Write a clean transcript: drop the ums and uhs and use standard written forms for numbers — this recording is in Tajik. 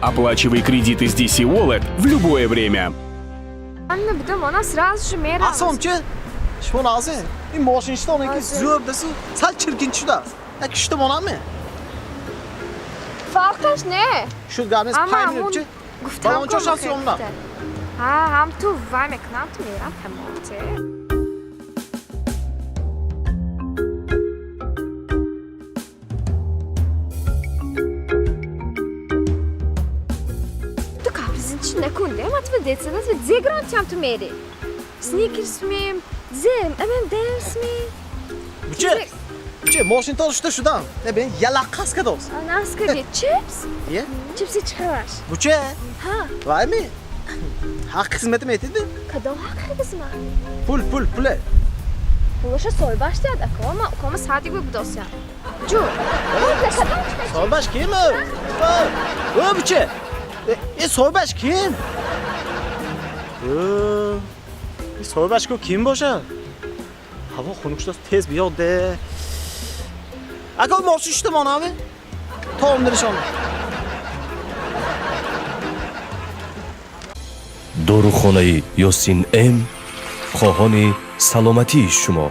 Оплачивай кредиты с DC Wallet в любое время. Анна бидам, она сразу же мерам. Аслом чи? Шумо нағзен? Ин мошиншитоне ки Ҳозир. Зӯр дасу сал чиркин шудааст. Як шишта монамме? Фарқаш не. Шуд, гап нест. Ама 5 минут ҳамун чи? гуфтам. Балончош ҳаст ё на? Ҳа, ҳам ту вай мекунам, ту мерам, тамом те. Ту капризничать накун, де, ма ту детсада ту зе грантиам ту мери. Сникерс ми, зе, M&M's ми. Буче? Буче, мошинтон шута шудам. Не бин, ялаққас кадос. Наскади чипс? Е? Чипси чӣ хабар? Буче? Ҳа. Вай ми? Ҳаққи хизмати метидми? Кадом ҳаққи хизмат? Пул, пул, пуле. Пулаша соҳибаш диҳад, ако, ма укома садик будосям. Ҷу. Соҳибаш ким? Ө, буче? Э, соҳибаш ким? Ө, соҳибаш ку ким бошад? Ҳаво хунук шудааст, тез биёд де. Ако, мошин шута монами? То омданишон. Дорухонаи Ёсин М хоҳони саломатии шумо.